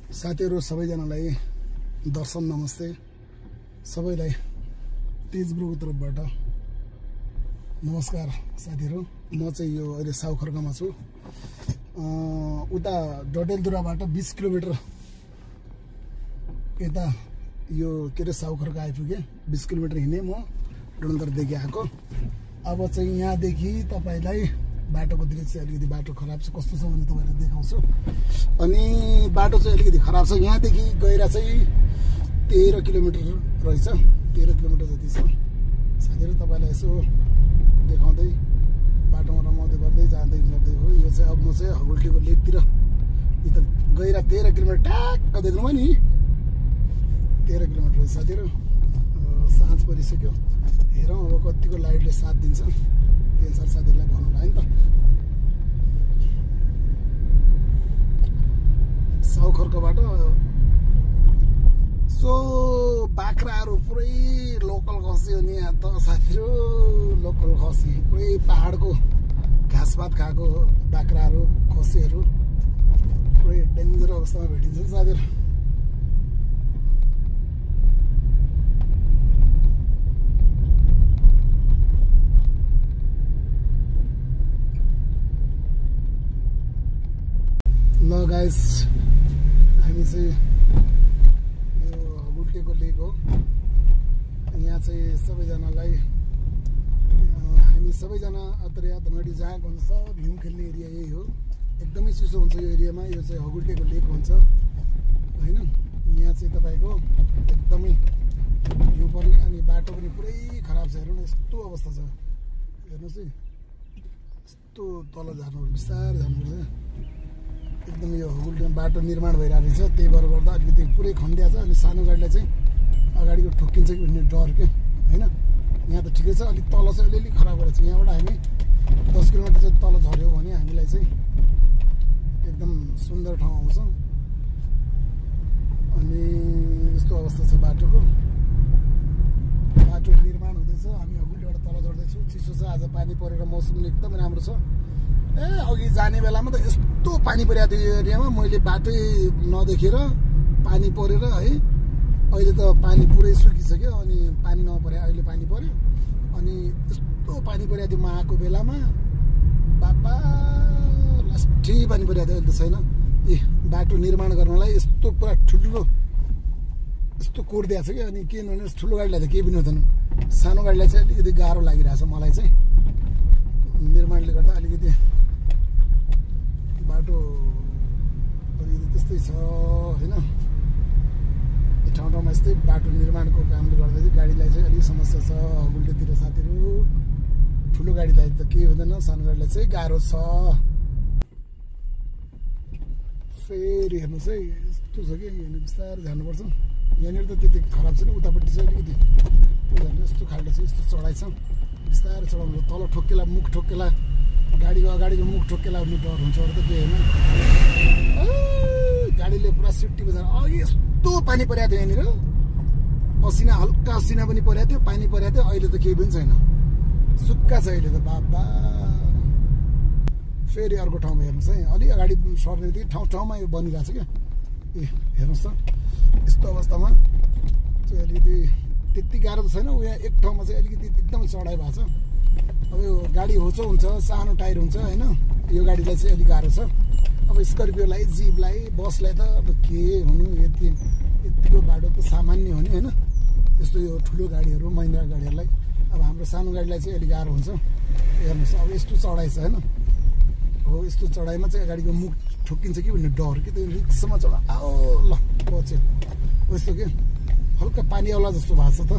साथीहरु सबैजनालाई दर्शन नमस्ते। सबैलाई तेज ब्रोको तर्फबाट नमस्कार साथीहरु। म चाहिँ यो अहिले साउखर्कमा छु। उता डडेलधुराबाट 20 किलोमिटर यता यो के रे साउखर्क आइपुगे। 20 किलोमिटर हिँडे म डडेलधुरादेखि आएको। अब चाहिँ यहाँदेखि तपाईलाई बाटोको दृश्य अलिकति बाटो खराब छ, कस्तो छ भने तपाईलाई देखाउँछु। अनि बाटो चाहिँ अलिकति खराब छ। यहाँदेखि गएर चाहिँ 13 किलोमिटर रहेछ, 13 किलोमिटर जति छ। साथीहरु तपाईलाई यसो देखाउँदै बाटोमा रमाउँदै गर्दै जाँदै हो। यो चाहिँ अब म चाहिँ हगुल्टीको लेकतिर यता गएर 13 किलोमिटर ट्याक्क देख्नुभयो नि, 13 किलोमिटर रहेछ साथीहरु। साँझ परिसक्यो, हेरौँ अब कतिको लाइटले साथ दिन्छ। त्यही अनुसार साथीहरुलाई भन्नु भयो नि त। साउखर्कबाट सो बाख्राहरू पुरै लोकल खसी हो नि यहाँ त साथीहरु। लोकल खसी पुरै पहाडको घाँसपात खाएको बाख्राहरू खसीहरू पुरै डेन्जर अवस्थामा भेटिन्छ साथीहरु। ल गाइस, हामी चाहिँ यो हगुल्टीको लेक हो। यहाँ चाहिँ सबैजनालाई हामी सबैजना अत्रिया धनगढी जहाँ हुन्छ सब हिउँ खेल्ने एरिया यही हो। एकदमै चिसो हुन्छ यो एरियामा। यो चाहिँ हगुल्टीको लेक भन्छ हैन। यहाँ चाहिँ तपाईको एकदमै हिउँ पर्ने अनि बाटो पनि पुरै खराब छ। हेर्नु न यस्तो अवस्था छ। हेर्नुस् है, यस्तो तल झर्नुपर्छ, बिस्तारै झर्नुपर्छ। एकदम यो हगुल्टीमा बाटो निर्माण भइरहेको छ, त्यही भएर गर्दा अलिकति पुरै खन्डिया छ। अनि सानो गाडीलाई चाहिँ अगाडिको ठोक्किन्छ कि भन्ने डर के हैन। यहाँ त ठिकै छ, अलिक तल चाहिँ अलिअलि खराब गरेको छ। यहाँबाट हामी 10 किलोमिटर चाहिँ तल झर्यो भने हामीलाई चाहिँ एकदम सुन्दर ठाउँ आउँछ। अनि यस्तो अवस्था छ बाटोको। बाटो निर्माण हुँदैछ, हामी हगुल्टीबाट तल झर्दैछौँ। चिसो छ, आज पानी परेर मौसम एकदम राम्रो छ। अघि जाने बेलामा त यस्तो पानी परिरहेको थियो यो एरियामा। मैले बाटै नदेखेर पानी परेर है, अहिले त पानी पुरै सुकिसक्यो। अनि पानी नपरे, अहिले पानी पर्यो। अनि यस्तो पानी परिरहेको थियो म आएको बेलामा। बाबा लास्टै पानी परिरहेको थियो, अहिले त छैन। बाटो निर्माण गर्नलाई यस्तो पुरा ठुल्ठुलो यस्तो कोडिदिएको छ कि। अनि के भने ठुलो गाडीलाई त केही पनि हुँदैन, सानो गाडीलाई चाहिँ अलिकति गाह्रो लागिरहेछ मलाई चाहिँ। निर्माणले गर्दा अलिकति बाटो अलिकति त्यस्तै छ हैन। ठाउँ ठाउँमा यस्तै बाटो निर्माणको कामले गर्दा चाहिँ गाडीलाई चाहिँ अलिक समस्या छ हगुल्टीतिर साथीहरु। ठुलो गाडीलाई त केही हुँदैन, सानो गाडीलाई चाहिँ गाह्रो छ। फेरि हेर्नुहोस् है, यस्तो छ कि यहाँ बिस्तारै जानुपर्छ। यहाँनिर त त्यति खराब छैन, उतापट्टि चाहिँ अलिकति यस्तो खाल्डो छ, यस्तो चढाइ छ। बिस्तारै चढाउनु, तल ठोक्केला मुख ठोक्केला, गाडीको अगाडिको मुख ठोक्केला भन्ने डर हुन्छ अरू त केही होइन। गाडीले पुरा सिट्टी बजाएर अघि यस्तो पानी परेको थियो यहाँनिर। असिना, हल्का असिना पनि परेको थियो, पानी परेको थियो। अहिले त केही पनि छैन, सुक्खा छ अहिले त। बाबा फेरि अर्को ठाउँमा हेर्नुहोस् है, अलि अगाडि सर्ने बित्तिकै ठाउँ ठाउँमा यो बनिरहेको छ क्या। हेर्नुहोस् त, यस्तो अवस्थामा चाहिँ अलिकति त्यति गाह्रो त छैन। यहाँ एक ठाउँमा चाहिँ अलिकति एकदमै चढाइ भएको छ। अब यो गाडी होचो हुन्छ, सानो टायर हुन्छ हैन। यो गाडीलाई चाहिँ अलिक गाह्रो छ। अब स्कर्पियोलाई, जिपलाई, बसलाई त अब के हुनु, यतिको बाटो त सामान्य हो नि हैन। यस्तो यो ठुलो गाडीहरू, महिन्द्रा गाडीहरूलाई। अब हाम्रो सानो गाडीलाई चाहिँ अलिक गाह्रो हुन्छ। हेर्नुहोस् अब यस्तो चढाइ छ हैन। हो यस्तो चढाइमा चाहिँ गाडीको मुख ठोक्किन्छ कि भन्ने डर कि। त्यो रिक्समा चढा आओ ल बच्यो यस्तो के हल्का पानी आउला जस्तो भएको छ त।